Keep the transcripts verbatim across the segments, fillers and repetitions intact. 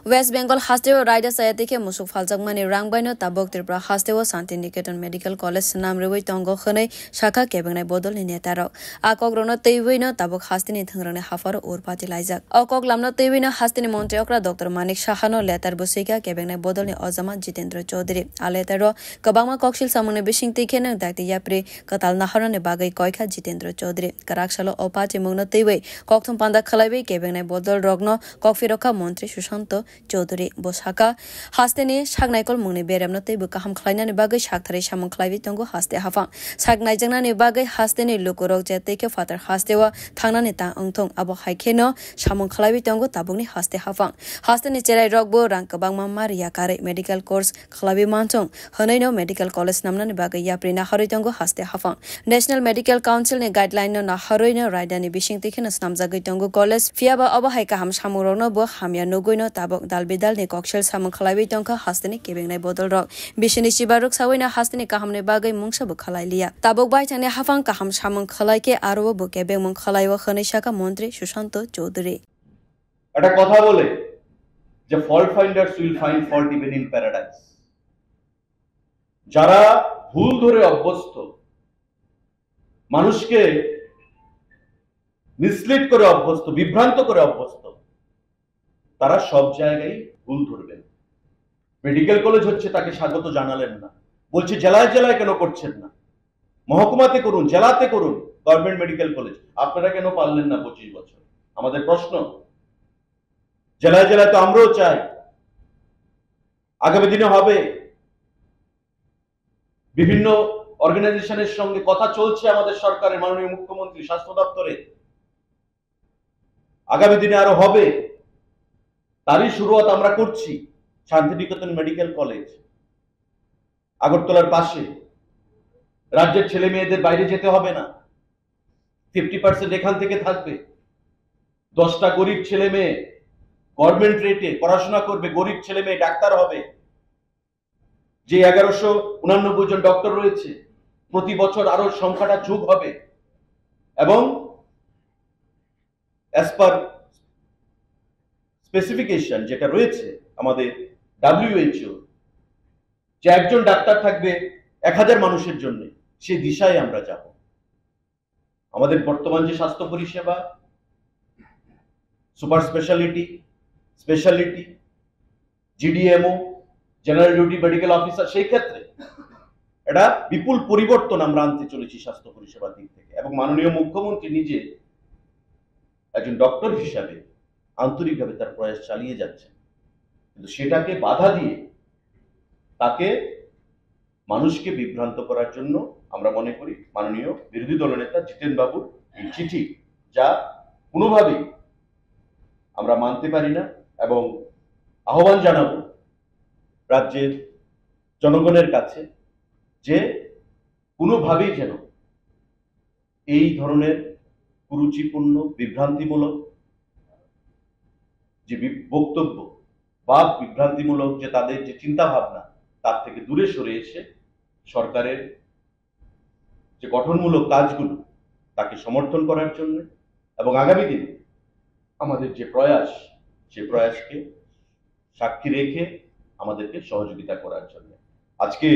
West Bengal hasteo raida chaya tei khe musuk phaljakmani rang baino tabuk Tripura hasteo Shanti Niketan Medical College swnam rwui tongo hwnwi sakha kebengnai bodolni netarok. A kokrokno twiwino tabuk hasteni thwngrwngni hapharo urpati laijak. O koklamno twiwino hasteni montri okra Doctor Manik Sahano letter bo swikha kebengnai bodolni ojama Jitendra Chaudhary. A lettero kwbangma koksil samungni bising twi kheno dakti yapri kwtal naharnani bagwi koikha Jitendra Chaudhary. Kwrak salo o patimungno twiwi kokthum panda khwlaiwi kebengnai bodolrokno kokphirokha montri Sushanto Chaudhary. Bo sakha, hasteni saknaikolmungni beremno teibo kaham khlainani bagwi saktharwi samung khlaiwi tongo haste haphang. Saknaijaknani bagwi hasteni lukurok je tei khe phatar hasteo thangnani ta wngthung, abo hai kheno samung khlaiwi tongo tabukni haste haphang. Hasteni cherairokbo rang kwbangma ma riya karwi medical course khlaiwi manthung hwnwino medical college namnani bagwi yapri naharwi tongo haste haphang. National Medical Council ni guideline no naharwi no raida ni bising twi kheno snamjagwi tongo college, phiyaba obo hai kaham samungrokno bo hamya nugwino tabuk dal bidal ni koksil samung khlaiwi tongkha hasteni kebengnai bodolrok. Bisini chibaruk sawino hasteni kahamni bagwi mungsa bo khlai liya. Tabuk baithangni haphang kaham samung khlai khe aro bo kebengmung khlaio hwnwi sakha montri Sushanto Chaudhary. একটা কথা বলে যে fault finders will find fault even in paradise. যারা ভুল ধরে অভ্যস্ত, মানুষকে মিসলিড করে অভ্যস্ত, বিভ্রান্ত করে অভ্যস্ত, তারা সব জায়গায় ভুল ধরবেন। মেডিকেল কলেজ হচ্ছে, তাকে স্বাগত জানালেন না, বলছে জেলায় জেলায় কেন করছেন না, মহকুমাতে করুন, জেলাতে করুন, গভর্নমেন্ট মেডিকেল কলেজ। আপনারা কেন পারলেন না পঁচিশ বছর? আমাদের প্রশ্ন। জেলায় জেলায় তো আমরাও চাই, আগামী দিনে হবে। বিভিন্ন অর্গানাইজেশনের সঙ্গে কথা চলছে আমাদের সরকারের, মাননীয় মুখ্যমন্ত্রী, স্বাস্থ্য দপ্তরে। আগামী দিনে আরো হবে। তারই শুরুয়াত আমরা করছি শান্তিনিকেতন মেডিকেল কলেজ আগরতলার পাশে। রাজ্যের ছেলে মেয়েদের বাইরে যেতে হবে না, ফিফটি পার্সেন্ট এখান থেকে থাকবে। দশটা গরিব ছেলে মেয়ে গভর্নমেন্ট রেটে পড়াশোনা করবে, গরিব ছেলে মেয়ে ডাক্তার হবে। যে এগারোশো উনানব্বই জন ডক্টর রয়েছে, প্রতি বছর আরো সংখ্যাটা যোগ হবে এবং অ্যাজ পার স্পেসিফিকেশন যেটা রয়েছে আমাদের ডাব্লিউএইচও, যে একজন ডাক্তার থাকবে এক হাজার মানুষের জন্য, সেই দিশায় আমরা যাব। আমাদের বর্তমান যে স্বাস্থ্য পরিষেবা, super speciality, speciality, GDMO, general duty medical officer, সেই ক্ষেত্রে একটা বিপুল পরিবর্তন আমরা আনতে চলেছি স্বাস্থ্য পরিষেবার দিক থেকে। এবং মাননীয় মুখ্যমন্ত্রী নিজে একজন ডক্টর হিসাবে আন্তরিকভাবে তার প্রয়াস চালিয়ে যাচ্ছেন, কিন্তু সেটাকে বাধা দিয়ে তাকে মানুষকে বিভ্রান্ত করার জন্য আমরা মনে করি মাননীয় বিরোধী দলনেতা জিতেন বাবুর এই চিঠি, যা কোনোভাবেই আমরা মানতে পারি না এবং আহ্বান জানাবো রাজ্যের জনগণের কাছে যে কোনোভাবেই যেন এই ধরনের কুরুচিপূর্ণ, বিভ্রান্তিমূলক যে বি- বক্তব্য বা বিভ্রান্তিমূলক যে তাদের যে চিন্তাভাবনা, তার থেকে দূরে সরে এসে সরকারের যে গঠনমূলক কাজগুলো, তাকে সমর্থন করার জন্য এবং আগামী দিনে আমাদের যে প্রয়াস, সে প্রয়াসকে সাক্ষী রেখে আমাদেরকে সহযোগিতা করার জন্য। আজকে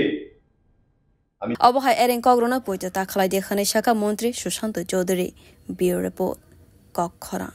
Obo hai ereng kokrokno poito ta khlai di hwnwi sakha montri Sushanto Chaudhary. Bureau Report, Kokkhorang.